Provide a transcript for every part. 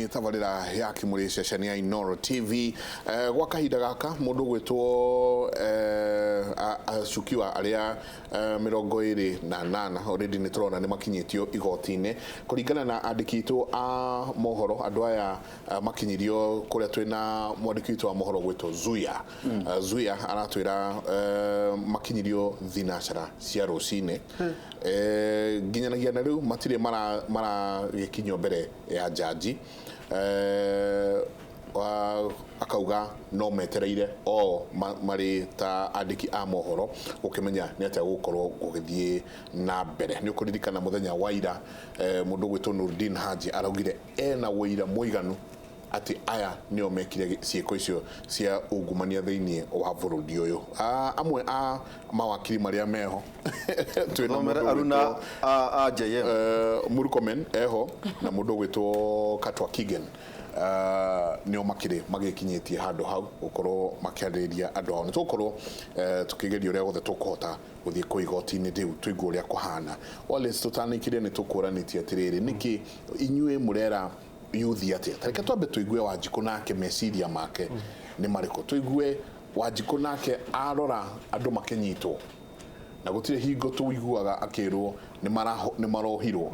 Nĩ tabarĩra ya Kĩmũrĩ ceceni ya Inooro TV. Gwa kahinda gaka mũndũ ũgwĩtwo acukiwa arĩa 28 already nĩ tũrona nĩ makinyĩtio igoti-inĩ kũringana na andĩki aitũ a mohoro. Andũ aya makinyirio kũrĩa twĩna mwandĩki witũ wa mohoro gwĩtwo Zuya. Zuya aratwĩra makinyirio thinacara cia rũcinĩ. Nginyanagia na rĩu matirĩ maragĩkinyio mbere ya jaji. Akauga no metereire o marĩ ta andĩki a mohoro gũkĩmenya nĩ atĩa gũgũkorwo gũgĩthiĩ na mbere. Nĩ ũkũririkana mũthenya wa ira, mũndũ ũgwĩtwo Nurdin Haji araugire ena ũira mũiganu atĩ aya nĩo mekire ciĩko icio cia ungumania thĩinĩ wa bũrũri ũyũ. Amwe a mawakiri marĩa meho twĩna Thomere mũndũ Aruna ũgwĩtwo a JM. Murkomen eho na mũndũ ũgwĩtwo Katwa Kigen, nĩo makĩrĩ magĩkinyĩtie handũ hau gũkorwo makĩarĩrĩria andũ ao. Nĩ tũgũkorwo tũkĩgeria ũrĩa wothe tũkũhota gũthiĩ kũ igoti-inĩ rĩu tũigue ũrĩa kũhana. Wallace, tũtanĩkire nĩ tũkũranĩtie atĩrĩrĩ, nĩkĩ inyuĩ mũrera yuthi atĩa? Ta reke twambe tũigue Wanjikũ nake meciria make nĩ marĩkũ, tũigue Wanjikũ nake arora andũ makĩnyitwo na gũtirĩ hingo tũiguaga akĩrwo nĩ marohirwo.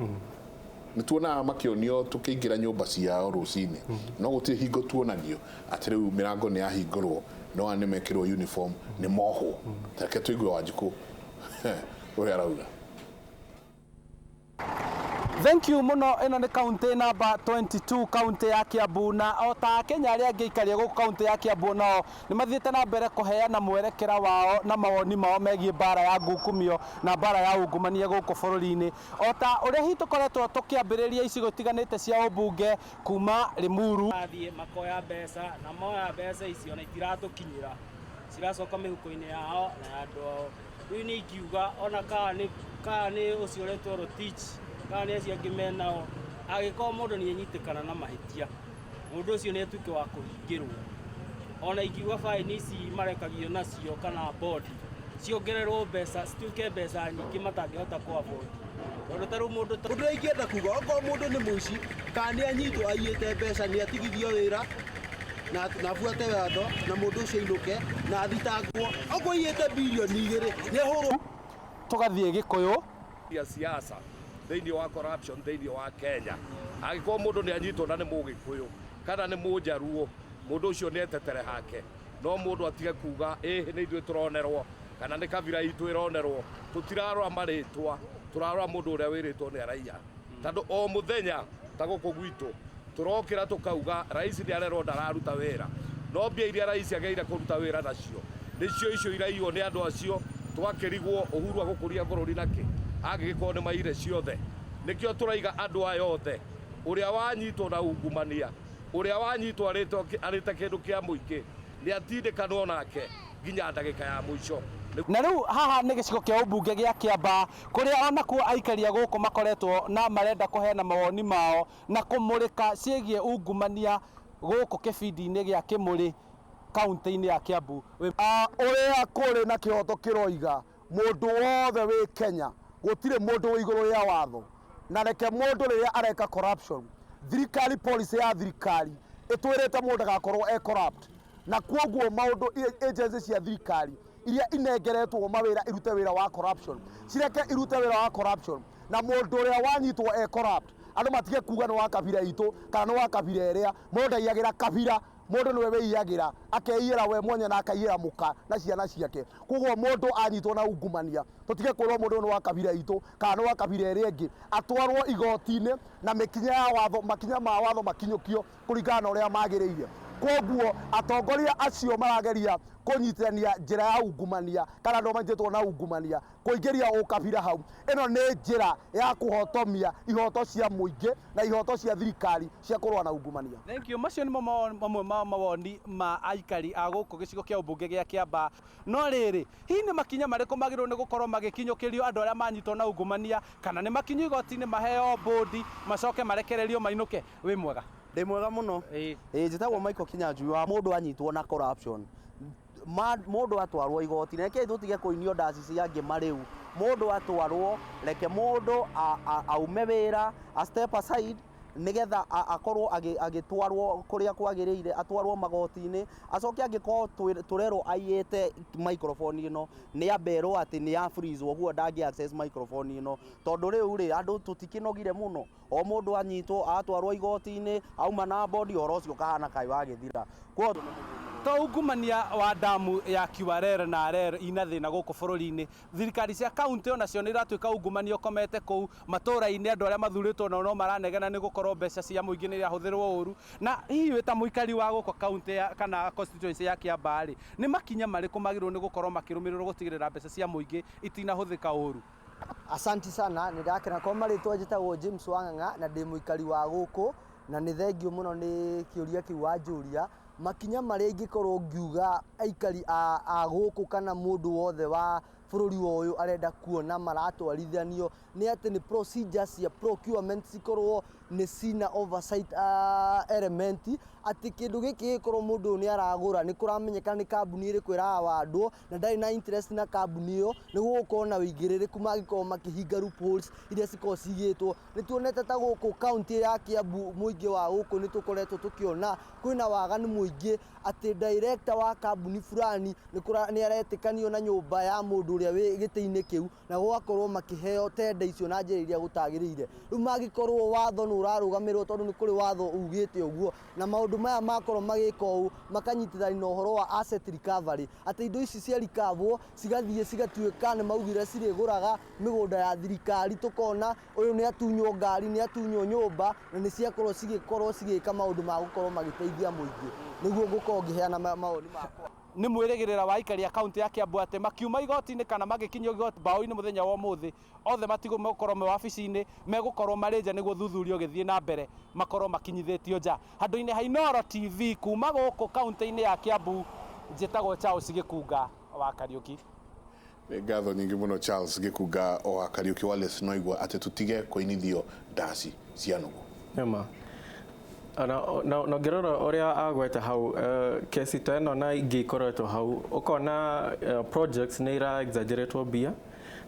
Nĩ tuonaga makĩonio tũkĩingĩra nyũmba ciao rũcinĩ, no gũtirĩ hingo tuonagio atĩ rĩu mĩrango nĩ yahingũrwo, no aya nĩ mekĩrwo uniform, nĩ mohwo. Ta reke tũigue Wanjikũ ũrĩa arauga. Thank you mũno. Ĩno nĩ kaunti namba 22, kaunti ya Kiambu, na o ta Akenya arĩa angĩ aikaria gũkũ kaunti ya Kiambu, nao nĩ mathiĩte na mbere kũheana mwerekera wao na mawoni mao megiĩ mbara ya ngukumio na mbara ya ungumania gũkũ bũrũri-inĩ. O ta ũrĩa hihi tũkoretwo tũkĩambĩrĩria icigo itiganĩte cia ũmbunge kuma Limuru, Mathiĩ makoya mbeca na moya mbeca icio na itiratũkinyĩra, ciracoka mĩhuko-inĩ yao na ya andũ ao. Rĩu niĩ ingiuga ona kana nĩ ũcio ũretwo Rotich, kana nĩ acio angĩ menao, angĩkorwo mũndũ nĩ anyitĩkana na mahĩtia, mũndũ ũcio nĩ atuĩke wa kũhingĩrwo. Ona ingiuga baĩni ici marekagio nacio kana bondi ciongererwo mbeca, cituĩke mbeca nyingĩ matangĩhota kũ afford, tondũ ta rĩu mũndũ ta Ũndũ ũrĩa ingĩenda kuga, okorwo mũndũ nĩ mũici kana nĩ anyitwo aiyĩte mbeca, nĩ atigithio wĩra na abuate watho, na mũndũ ũcio ainũke na athitangwo. Okorwo aiyĩte 2 birioni nĩ ahũrwo. Tũgathiĩ Gĩkũyũ. Ya siasa thĩinĩ wa corruption thĩinĩ wa Kenya, angĩkorwo mũndũ nĩ anyitwo na nĩ Mũgĩkũyũ kana nĩ Mũnjaruo, mũndũ ũcio nĩ etetere hake, no mũndũ atige kuga ĩhĩ nĩ ithuĩ tũronerwo kana nĩ kabira itũ ĩronerwo. Tũtirarora marĩtwa, tũrarora mũndũ ũrĩa wĩrĩtwo nĩ araiya, tondũ o mũthenya ta gũkũ gwitũ tũrokĩra tũkauga rais nĩ arerwo ndararuta wĩra, no mbia iria rais agĩrĩire kũruta wĩra nacio nĩcio icio iraiywo nĩ andũ acio. Twakĩrigwo Uhuru agũkũria bũrũri nakĩ angĩgĩkorwo nĩ maire ciothe? Nĩkĩo tũraiga andũ aya othe, ũrĩa wanyitwo na ungumania, ũrĩa wanyitwo arĩte kĩndũ kĩa mũingĩ, nĩ atindĩkanwo nake nginya ndagĩka ya mũico. Na rĩu haha nĩ gĩcigo kĩa ũmbunge gĩa Kĩambaa, kũrĩa onakuo aikari a gũkũ makoretwo na marenda kũheana mawoni mao na kũmũrĩka ciĩgiĩ ungumania gũkũ kĩbindi-inĩ gĩa Kĩmũrĩ, kaunti-inĩ ya Kiambu. Ũrĩa kũrĩ na kĩhoto kĩroiga mũndũ wothe wĩ Kenya, gũtirĩ mũndũ wĩ igũrũ rĩa watho, na reke mũndũ rĩrĩa areka corruption, thirikari, policy ya thirikari ĩtwĩrĩte mũndũ ndagakorwo e corrupt, na kwoguo maũndũ agency cia thirikari iria inengeretwo mawĩra irute wĩra wa corruption cireke irute wĩra wa corruption, na mũndũ ũrĩa wanyitwo e corrupt, andũ matige kuga nĩ wa kabira itũ kana nĩ wa kabira ĩrĩa. Mũndũ ndaiyagĩra kabira, mũndũ nĩwe wĩiyagĩra, akeiyĩra we mwenye na akaiyĩra mũka na ciana ciake. Koguo mũndũ anyitwo na ungumania, tũtige kwĩrwo mũndũ ũyũ nĩ wa kabira itũ kana nĩ wa kabira ĩrĩa ĩngĩ, atwarwo igoti-inĩ na mĩkinya ya watho, makinya ma watho makinyũkio kũringana na ũrĩa magĩrĩire. Koguo atongoria acio marageria kũnyitithania njĩra ya ungumania kana andũ manyitĩtwo na ungumania kũingĩria ũkabira hau, ĩno nĩ njĩra ya kũhotomia ihoto cia mũingĩ na ihoto cia thirikari cia kũrũa na ungumania. Thank you. Macio nĩmo mamwe ma mawoni ma aikari a gũkũ gĩcigo kĩa ũmbunge gĩa Kĩambaa. No rĩrĩ, hihi nĩ makinya marĩkũ magĩrĩirwo nĩ gũkorwo magĩkinyũkĩrio andũ arĩa manyitwo na ungumania, kana nĩ makinyio igoti-inĩ maheo bũndi macoke marekererio mainũke? Wĩ mwega? Ndĩ mwega mũno. Ĩĩ. Ĩĩ, njĩtagwo Michael Kinyanjui. Wa mũndũ anyitwo na corruption, mũndũ atwarwo igoti, reke tũtige kũinio ndaci cia ngĩma rĩu. Mũndũ atwarwo, reke mũndũ aume wĩra, a step aside. Nigetha akorwo agĩtwarwo kũrĩa kwagĩrĩire, atwarwo magoti-inĩ, acoke angĩkorwo tũrerwo aiyĩte microphone ĩno, nĩ amberwo atĩ nĩ ya freeze, ũguo ndangĩ access microphone ĩno, tondũ rĩu rĩ andũ tũtikĩnogire mũno. O mũndũ anyitwo atwarwo igoti-inĩ, auma na bond, ũhoro ũcio ũkahana kaĩ wagĩthira. Koguo To ungumania wa damu ya Kiwarer na Arer ina thĩna gũkũ bũrũri-inĩ, thirikari cia kaunti onacio nĩ iratuĩka ungumania ũkomete kũu matũũra-inĩ. Andũ arĩa mathurĩtwo nao no maranegena nĩ gũkorwo mbeca cia mũingĩ nĩ irahũthĩrwo ũru. Na hihi wĩ ta mũikari wa gũkũ kaunti ya kana constituency ya Kiambaa rĩ, nĩ makinya marĩkũ magĩrĩirwo nĩ gũkorwo makĩrũmĩrĩrwo gũtigĩrĩra mbeca cia mũingĩ itinahũthĩka ũru? Asanti sana, nĩ ndakena. Kwa marĩtwa njĩtagwo James Wang'ang'a na ndĩ mũikari wa gũkũ, na nĩ thengio mũno nĩ kĩũria kĩu wanjũria. Makinya marĩa ingĩkorwo ngiuga aikari a gũkũ kana mũndũ wothe wa bũrũri ũyũ arenda kuona maratwarithanio nĩ atĩ nĩ procedures cia procurement cikorwo nĩ cina oversight element, atĩ kĩndũ gĩkĩ gĩkorwo mũndũ ũyũ nĩ aragũra, nĩ kũramenyeka nĩ kambuni ĩrĩkũ ĩrawandwo na ndarĩ na interest na kambuni ĩyo, nĩguo gũkorwo na ũigĩrĩrĩku mangĩkorwo makĩhinga loopholes iria cikoragwo cigĩtwo. Nĩ tuonete ta gũkũ kaunti ya Kiambu, mũingĩ wa gũkũ nĩ tũkoretwo tũkĩona kwĩna waganu mũingĩ, atĩ director wa kambuni fulani nĩ aretĩkanio na nyũmba ya mũndũ ũrĩa wĩ gĩtĩ-inĩ kĩu, na gũgakorwo makĩheo tender icio na njĩra iria gũtagĩrĩire. Rĩu mangĩkorwo watho nĩ ũrarũgamĩrĩrwo, tondũ nĩ kũrĩ watho ugĩte ũguo, na maũndũ maya makorwo magĩka ũũ, makanyitithania na ũhoro wa asset recovery, atĩ indo ici cia recoverwo cigathiĩ cigatuĩka nĩ maugire cirĩgũraga mĩgũnda ya thirikari, tũkona ũyũ nĩ atunywo ngari, nĩ atunywo nyũmba, na nĩ ciakorwo cigĩkorwo cigĩka maũndũ ma gũkorwo magĩteithia mũingĩ. Nĩguo ngũkorwo ngĩheana mawoni makwa. Nĩ mwĩrĩgĩrĩra wa aikari a kaunti ya Kiambu atĩ makiuma igoti-inĩ kana magĩkinyio igoti mbaũ-inĩ mũthenya wa ũmũthĩ, othe matigũkorwo me wabici-inĩ, megũkorwo marĩ nja nĩguo thuthuria ũgĩthiĩ na mbere makorwo makinyithĩtio nja. Handũ-inĩ ha Inooro TV kuma gũkũ kaunti-inĩ ya Kiambu, njĩtagwo Charles Gĩkunga wa Kariũki. Nĩ ngatho nyingĩ mũno, Charles Gĩkunga wa Kariũki. Wallace, no igua atĩ tũtige kũinithio ndaci cia nũgũ. Nĩma na ũngĩrora ũrĩa agweta hau, kesi ta ĩno na ingĩ ikoretwo hau, ũkona projects nĩ ira exaggeratwo mbia,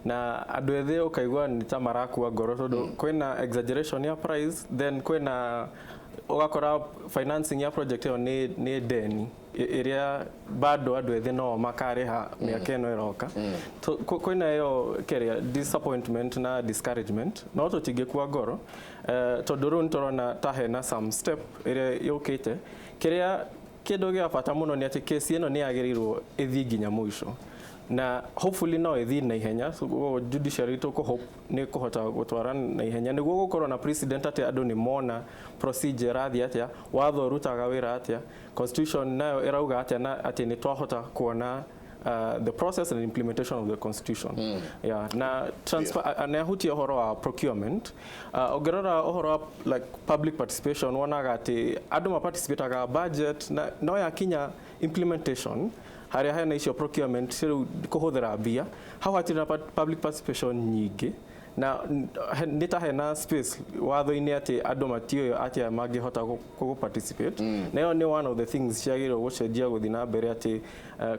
na andũ ethĩ ũkaigua nĩ ta marakua ngoro, tondũ kwĩna exaggeration ya price, then kwĩna ũgakora financing ya project ĩyo nĩ deni ĩrĩa bado andũ ethĩ no makarĩha mĩaka ĩno ĩroka. So, kwĩna ĩyo kĩrĩa disappointment na discouragement, no tũtingĩkua ngoro, tondũ rĩu nĩtũrona ta hena some step ĩrĩa yũkĩte. Kĩrĩa kĩndũ gĩa bata mũno nĩ atĩ kesi ĩno nĩ yagĩrĩirwo ĩthiĩ nginya mũico, na hopefully no ĩthiĩ na ihenya. So, koguo judiciary tũkũ nĩ kũhota gũtwara na ihenya nĩguo gũkorwo na precedent atĩ andũ nĩ mona procedure ĩrathiĩ atĩa, watho ũrutaga wĩra atĩa, constitution nayo ĩrauga atĩa, na atĩ nĩ twahota kuona the process and implementation of the constitution. Yeah, na transfer yeah. Na ahutia ũhoro wa procurement, ũngĩrora ũhoro wa like public participation, wonaga atĩ andũ maparticipataga budget na no yakinya implementation harĩa hena icio procurement, rĩu kũhũthĩra mbia, hau hatirĩ na public participation nyingĩ, na nĩ ta hena space watho-inĩ atĩ andũ matiũĩ atĩa mangĩhota gũ participate. Na ĩyo nĩ one of the things ciagĩrĩirwo gũcenjia gũthiĩ na mbere, atĩ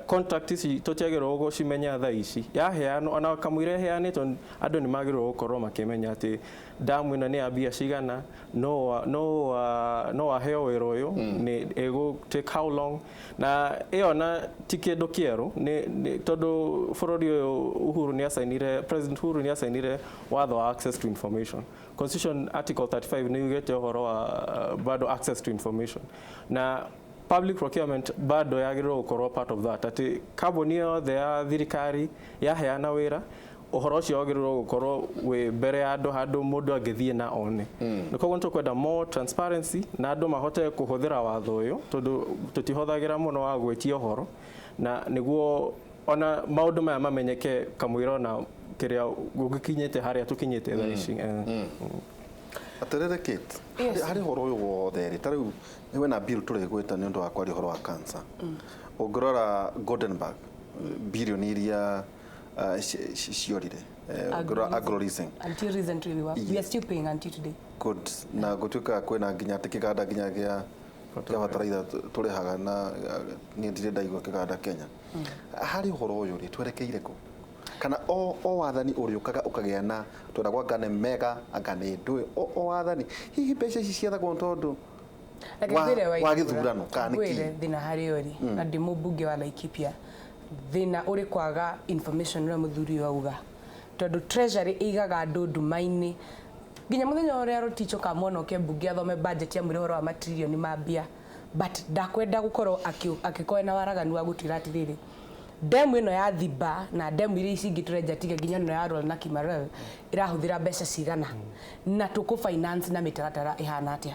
contact ici tũtiagĩrĩirwo gũcimenya thaa ici yaheanwo, ona kamũira ĩheanĩtwo, andũ nĩ magĩrĩirwo gũkorwo makĩmenya atĩ damu ĩno nĩ ya mbia cigana, no aheo wĩra ũyũ, nĩ ĩgũ take how long. Na ĩyo na ti kĩndũ kĩerũ, nĩ tondũ bũrũri ũyũ Uhuru nĩ acainire, President Uhuru nĩ acainire watho wa access to information. Constitution article 35 nĩ yugĩte ũhoro wa bado access to information, na public procurement bado yagĩrĩirwo gũkorwo part of that, atĩ kambuni yothe ya thirikari yaheana wĩra, ũhoro ũcio wagĩrĩirwo gũkorwo wĩ mbere ya andũ, handũ mũndũ angĩthiĩ na one. Nĩ koguo nĩtũkwenda more transparency na andũ mahote kũhũthĩra watho ũyũ, tondũ tũtihũthagĩra mũno wa gwĩtia ũhoro, na nĩguo ona maũndũ maya mamenyeke kamũira ona kĩrĩa gũgĩkinyĩte harĩa tũkinyĩte thaa ici. Atĩrĩrĩ Kate, harĩ ũhoro ũyũ wothe rĩ, ta rĩu nĩ wĩna bill tũrĩgwĩta nĩ ũndũ wa kwaria ũhoro wa cancer. Ũngĩrora Goldenberg, bilioni iria ciorire. Ũngĩrora Agro-Leasing. Until recently we are still paying until today. Good. Na gũtuĩka kwĩna nginya atĩ kĩganda nginya gĩa bataraitha tũrĩhaga, na niĩ ndirĩ ndaigua kĩganda Kenya. Harĩ ũhoro ũyũ rĩ, twerekeire kũ? Kana o wathani ũrĩũkaga ũkagĩa na tweragwo anga nĩ mega, anga nĩ ndũĩ, o wathani hihi mbeca ici ciathagwo nĩ tondũ Reke ngwĩre wa gĩthurano kana nĩ ngwĩre kĩ? Thĩna harĩ ũrĩ na ndĩ mũmbunge wa Laikipia, thĩna ũrĩ kwaga information ũrĩa mũthuri ũyũ auga, tondũ treasury ĩigaga andũ nduma-inĩ nginya mũthenya ũrĩa Rotich ũkamwona oke mbunge athome budget ya mwĩre ũhoro wa matririoni ma mbia, but ndakwenda gũkorwo akĩkorwo na waraganu wa gũtwĩra atĩrĩrĩ, demu ĩno ya Thiba na demu iria ici ingĩ tũrenja, tiga nginya ĩno ya Rol na Kimarel, ĩrahũthĩra mbeca cigana na tũkũ finance na mĩtaratara ĩhana atĩa,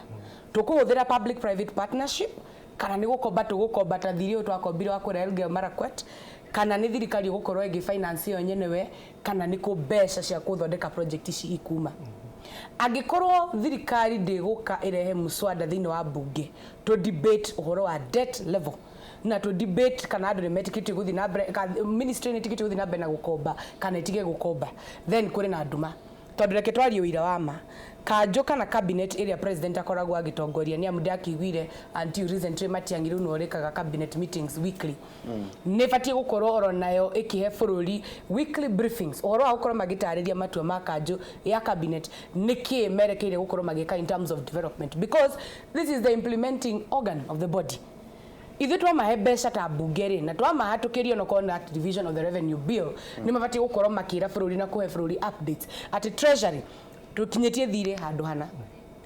tũkũhũthĩra public private partnership kana nĩ gũkomba tũgũkomba ta thirĩ ũyũ twakombire wa kũrĩa Elgeyo Marakwet, kana nĩ thirikari ĩgũkorwo ĩgĩ finance ĩyo nyenewe, kana nĩ kũ mbeca cia gũthondeka project ici ikuma. Angĩkorwo thirikari ndĩgũka ĩrehe muswada thĩinĩ wa bunge to debate ũhoro wa debt level na to debate kana andũ nĩ metĩkĩtio gũthiĩ na mbere, ministry nĩ ĩtĩkĩtio gũthiĩ na mbere na gũkomba kana ĩtige gũkomba, then kũrĩ na nduma, tondũ reke twarie ũira wa ma, kanjũ kana cabinet ĩrĩa president akoragwo agĩtongoria, nĩ amu ndakĩiguire until recently Matiang'i rĩu nĩwe ũrĩkaga cabinet meetings weekly, nĩ batiĩ gũkorwo oro nayo ĩkĩhe bũrũri weekly briefings ũhoro wa gũkorwo magĩtarĩria matua ma kanjũ ya cabinet, nĩkĩ merekeire gũkorwo magĩka in terms of development, because this is the implementing organ of the body. Ithuĩ twamahe mbeca ta mbunge rĩ, na twamahatũkĩria onokorwo na division of the revenue bill, nĩ mabatiĩ gũkorwo makĩra bũrũri na kũhe bũrũri updates atĩ treasury tũkinyĩtie thirĩ handũ hana.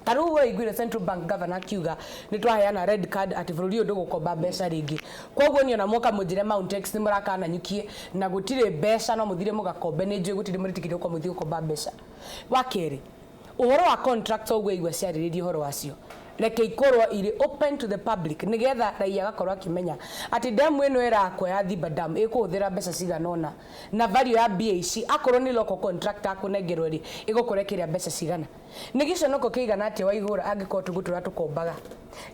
Ta rĩu waiguire Central Bank governor akiuga nĩ twaheana red card atĩ bũrũri ũyũ ndũgũkomba mbeca rĩngĩ. Koguo niĩ ona mwoka mũnjĩre Mount X nĩ mũrakananyukie na gũtirĩ mbeca, no mũthire mũgakombe, nĩ njũĩ gũtirĩ mũrĩtĩkĩrio gũkorwo mũthiĩ gũkomba mbeca. Wa kerĩ, ũhoro wa contracts, ũguo igua ciarĩrĩria ũhoro wacio, reke ikorwo irĩ open to the public nigetha raia agakorwo akĩmenya atĩ demu ĩno ĩrakwo ya Thiba Dam ĩkũhũthĩra mbeca cigana ũna, na value ya mbia ici akorwo nĩ local contractor akũnengerwo rĩ, ĩgũkorwo ĩkĩrĩa mbeca cigana. Nĩ gĩconoko kĩigana atĩa Waihũra angĩkorwo tũgũtũra tũkombaga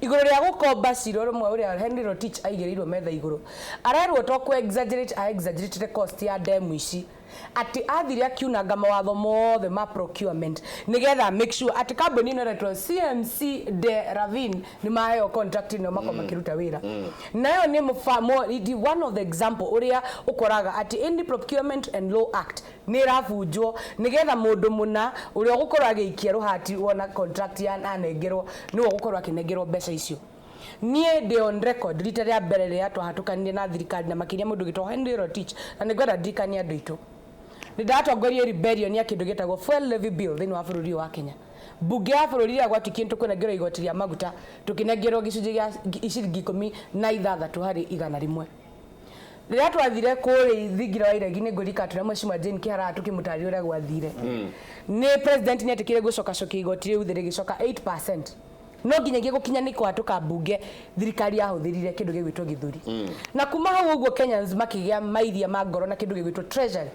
igũrũ rĩa gũkomba? Cira rũmwe ũrĩa Henry Rotich aigĩrĩirwo metha igũrũ, arerwo to kũ exaggerate, a exaggerate the cost ya demu ici, atĩ athire akiunanga mawatho mothe ma procurement nigetha make sure atĩ kambuni ĩno ĩretwo CMC de Ravin nĩ maheo contract ĩno makorwo makĩruta wĩra nayo. Nĩ one of the example ũrĩa ũkoraga atĩ any Procurement and Law Act nĩ ĩrabunjwo nigetha mũndũ mũna ũrĩa ũgũkorwo agĩikia rũhati wona contract ya anengerwo nĩwe ũgũkorwo akĩnengerwo mbeca icio. Niĩ ndĩ on record rita rĩa mbere rĩrĩa twahatũkanire na thirikari, na makĩria mũndũ ũgĩtwo Henry Rotich, na nĩ ngwenda ndirikanie andũ aitũ nĩ ndatongoria rebellion ya kĩndũ gĩtagwo fuel levy bill thĩinĩ wa bũrũri ũyũ wa Kenya. Mbunge ya bũrũri rĩrĩa gwatuĩkire tũkũnengerwo igoti rĩa maguta, tũkĩnengerwo gĩcunjĩ gĩa ciringi 16 harĩ 100. Rĩrĩa twathire kũrĩa thingira wa iregi, nĩ ngũririkana tũrĩa Mheshimiwa Jane Kĩhara tũkĩmũtarĩria ũrĩa gwathire, nĩ president nĩ etĩkĩre gũcokacokia igoti rĩu thĩ rĩgĩcoka 8%, no nginyagia gũkinya nĩ kũhatũka mbunge, thirikari yahũthĩrire kĩndũ gĩgwĩtwo gĩthũri, na kuma hau ũguo Kenyans makĩgĩa mairia ma ngoro na kĩndũ gĩgwĩtwo treasury,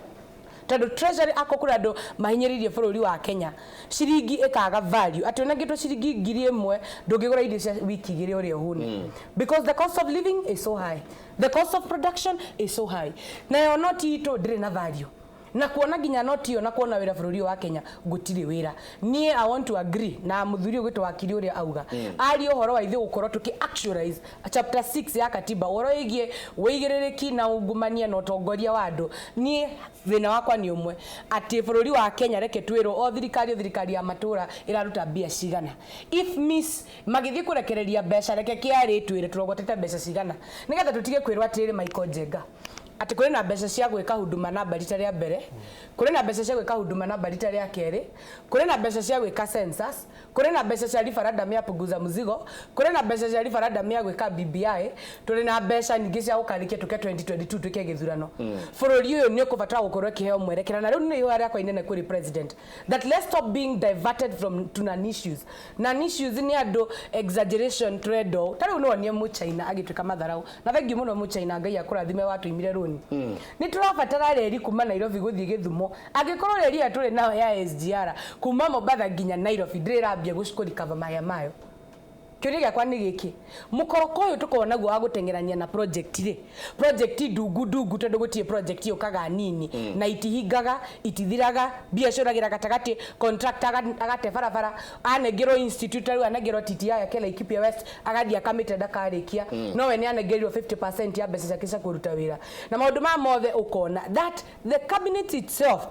tondũ treasury ako kũrĩ andũ mahinyĩrĩirie bũrũri wa Kenya, ciringi ĩkaga value, atĩ ũnengĩtwo ciringi 1000 ndũngĩgũra irio cia wiki 2 ũrĩa ũhũne, because the cost of living is so high, the cost of production is so high, nayo noti itũ ndĩrĩ na value, na kuona nginya noti ĩyo na kuona wĩra bũrũri ũyũ wa Kenya gũtirĩ wĩra. Niĩ I want to agree na mũthuri ũyũ gwĩtwo wakiri ũrĩa auga aria ũhoro wa ithuĩ gũkorwo tũkĩ actualize chapter 6 ya katiba, ũhoro wĩgiĩ wĩigĩrĩrĩki na ungumania na ũtongoria wa andũ. Niĩ thĩna wakwa nĩ ũmwe, atĩ bũrũri wa Kenya reke twĩrwo o thirikari ya matũra ĩraruta mbia cigana. If miss magĩthiĩ kũrekereria mbeca, reke KRA twĩre tũrogotete mbeca cigana, nĩgetha tũtige kwĩrwo atĩrĩrĩ, Michael Njenga, atĩ kũrĩ na mbeca cia gwĩka huduma namba rita rĩa mbere, kũrĩ na mbeca cia gwĩka huduma namba rita rĩa kerĩ, kũrĩ na mbeca cia gwĩka census, kũrĩ na mbeca cia referendum ya punguza mzigo, kũrĩ na mbeca cia referendum ya gwĩka BBI, tũrĩ na mbeca ningĩ cia gũkarĩkia tũke 2022 twĩke gĩthurano. Bũrũri ũyũ nĩ ũkũbatara gũkorwo ĩkĩheo mwerekera, na rĩu nĩ ihoya rĩakwa inene kũrĩ president that let's stop being diverted from to non issues. Non issues nĩ andũ exaggeration tũrenda ũũ. Ta rĩu nĩ wonie mũchaina agĩtuĩka matharau, na thengiũ mũno mũchaina, Ngai akũrathime watũimire rũni. Nĩ tũrabatara reri kuma Nairobi gũthiĩ Gĩthumo. Angĩkorwo reri ĩyo tũrĩ nayo ya SGR kuma Mombatha nginya Nairobi ndĩrĩ ĩrambia kũrikava mahĩa mayo. Kĩũria gĩakwa nĩ gĩkĩ, mũkoroko ũyũ tũkoragwo naguo wa gũteng'erania na project rĩ, project ndungu ndungu, tondũ gũtirĩ project yũkaga nini na itihingaga, itithiraga, mbia ciũragĩra gatagatĩ, contractor agate barabara, anengerwo institute, rĩu anengerwo TTI yake Laikipia West, agathiĩ akamĩte ndakarĩkia, no we nĩ anengerirwo 50% ya mbeca ciake cia kũruta wĩra na maũndũ maya mothe. Ũkona that the cabinet itself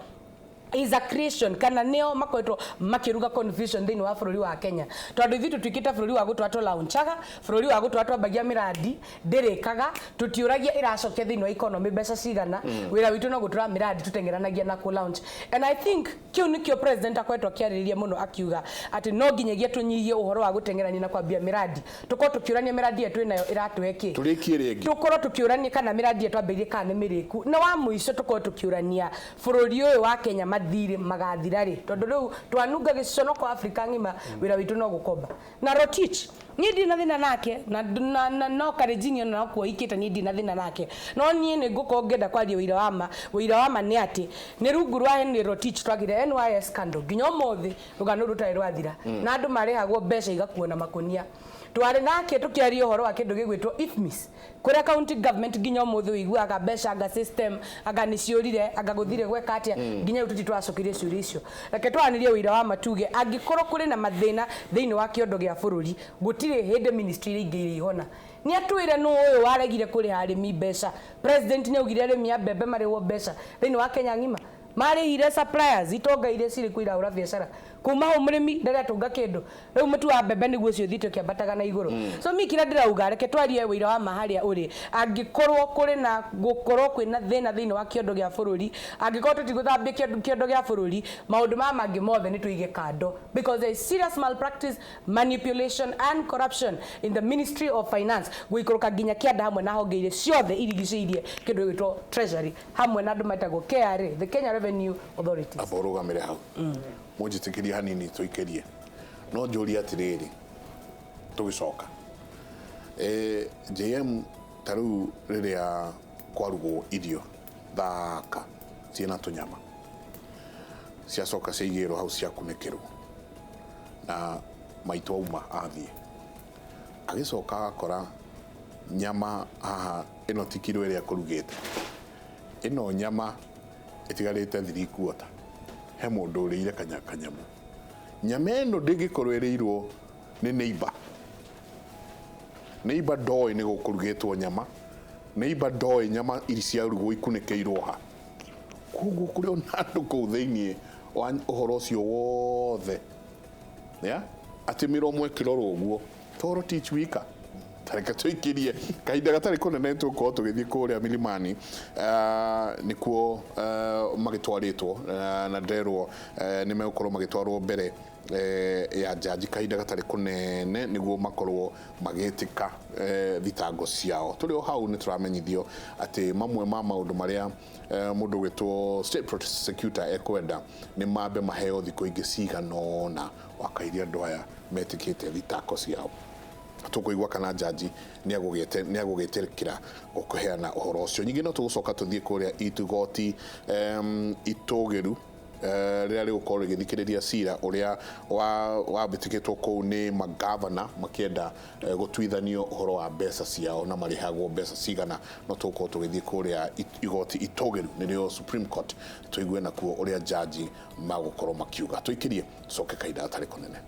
is a creation, kana nĩo makoretwo makĩruga confusion thĩinĩ wa bũrũri wa Kenya, tondũ ithuĩ tũtuĩkĩte bũrũri wa gũtũra tũlaunchaga, bũrũri wa gũtũra twambagia mĩrandi ndĩrĩkaga, tũtiũragia ĩracokia thĩinĩ wa economy mbeca cigana. Wĩra witũ no gũtũra mĩrandi tũteng'eranagia na kũ launch, and I think kĩu nĩkĩo president akoretwo akĩarĩrĩria mũno, akiuga atĩ no nginyagia tũnyihie ũhoro wa gũteng'erania na kwambia mĩrandi, tũkorwo tũkĩũrania mĩrandi ĩyo twĩnayo ĩratũhe kĩ. Tũrĩkie rĩngĩ. Tũkorwo tũkĩũrania kana mĩrandi ĩyo twambĩrĩirie kana nĩ mĩrĩku, na wa mũico tũkorwo tũkĩũrania bũrũri ũyũ wa Kenya mathirĩ magathira rĩ, tondũ rĩu twanunga gĩconoko Afrika ng'ima. Wĩra witũ no gũkomba. Na Rotich niĩ ndirĩ na thĩna nake, na no Karenjini ona no kuoikĩte, niĩ ndirĩ na thĩna nake, no niĩ nĩ ngũkorwo ngĩenda kwaria ũira wa ma. Ũira wa ma nĩ atĩ nĩ rungu rwa Henry Rotich twagire NYS scandal, nginya ũmũthĩ rũgano rũtarĩ rwathira, na andũ marĩhagwo mbeca igakuo na makonia. Twarĩ nake tũkĩaria ũhoro wa kĩndũ gĩgwĩtwo IFMIS kũrĩa county government, nginya ũmũthĩ ũiguaga mbeca anga system anga nĩ ciũrire, anga gũthire gweka atĩa, nginya rĩu tũtirĩ twacokeria ciũria icio. Reke twaranĩrie ũira wa matuge, angĩkorwo kũrĩ na mathĩna thĩinĩ wa kĩondo gĩa bũrũri, gũtirĩ hĩndĩ ministry iria ingĩ irĩihona. Nĩ atwĩre nũ ũyũ waregire kũrĩha arĩmi mbeca. President nĩ augire arĩmi a mbembe marĩhwo mbeca thĩinĩ wa Kenya ng'ima, marĩhire suppliers, itonga iria cirĩ kuo irahũra biacara. Kuma hau mũrĩmi ndarĩ atũnga kĩndũ. Rĩu mũtu wa mbembe nĩguo ũcio ũthiĩte ũkĩambataga na igũrũ. So mi kĩrĩa ndĩrauga, reke twarie ũira wa ma harĩa ũrĩ. Angĩkorwo kũrĩ na gũkorwo kwĩna thĩna thĩinĩ wa kĩondo gĩa bũrũri, angĩkorwo tũtigũthambia kĩondo gĩa bũrũri, maũndũ maya mangĩ mothe nĩ tũige kando, because there is serious malpractice, manipulation and corruption in the Ministry of Finance, gũikũrũka nginya kĩanda, hamwe na honge iria ciothe irigicĩirie kĩndũ gĩgwĩtwo treasury, hamwe na andũ metagwo KRA, the Kenya Revenue Authority. Amba ũrũgamĩre hau, mũnjĩtĩkĩrie hanini tũikĩrie, no njũrie atĩrĩrĩ, tũgĩcoka JM, ta rĩu rĩrĩa kwarugwo irio thaka ciĩna tũnyama, ciacoka ciaigĩrwo hau, ciakunĩkĩrwo, na maitũ auma athiĩ agĩcoka agakora nyama haha, ĩno ti kiro ĩrĩa kũrugĩte, ĩno nyama ĩtigarĩte 3/4, he mũndũ ũrĩire kanyamu. Nyama ĩno ndĩngĩkorwo ĩrĩirwo nĩ neighbor. Neighbor ndoĩ nĩ gũkũrugĩtwo nyama, neighbor ndoĩ nyama iri ciarugwo ikunĩkĩirwo ha. Koguo kũrĩ ona andũ kũu thĩiniĩ wa ũhoro ũcio wothe ya atĩ mĩromo ĩkĩrorwo ũguo toro teach wika. Tareke tũikĩrie kahinda gatarĩ kũnene, tũgũkorwo tũgĩthiĩ kũrĩa Milimani, nĩkuo magĩtwarĩtwo, na nderwo nĩ megũkorwo magĩtwarwo mbere ya jaji kahinda gatarĩ kũnene nĩguo makorwo magĩtĩka thitango ciao. Tũrĩ o hau nĩ tũramenyithio atĩ mamwe ma maũndũ marĩa mũndũ ũgwĩtwo state prosecutor ekwenda nĩ mambe maheo thikũ ingĩ cigana ũna wakairia andũ aya metĩkĩte thitango ciao. Tũkũigua kana jaji nĩ agũgĩtĩkĩra gũkũheana ũhoro ũcio. Nyingĩ no tũgũcoka tũthiĩ kũrĩa igoti itũgĩru rĩrĩa rĩgũkorwo rĩgĩthikĩrĩria cira ũrĩa wambĩtĩkĩtwo kũu nĩ magavana makĩenda gũtuithanio ũhoro wa mbeca ciao na marĩhagwo mbeca cigana. No tũgũkorwo tũgĩthiĩ kũrĩa igoti itũgĩru, nĩrĩo Supreme Court, tũigue nakuo ũrĩa jaji magũkorwo makiuga. Tũikĩrie, tũcoke kahinda gatarĩ kũnene.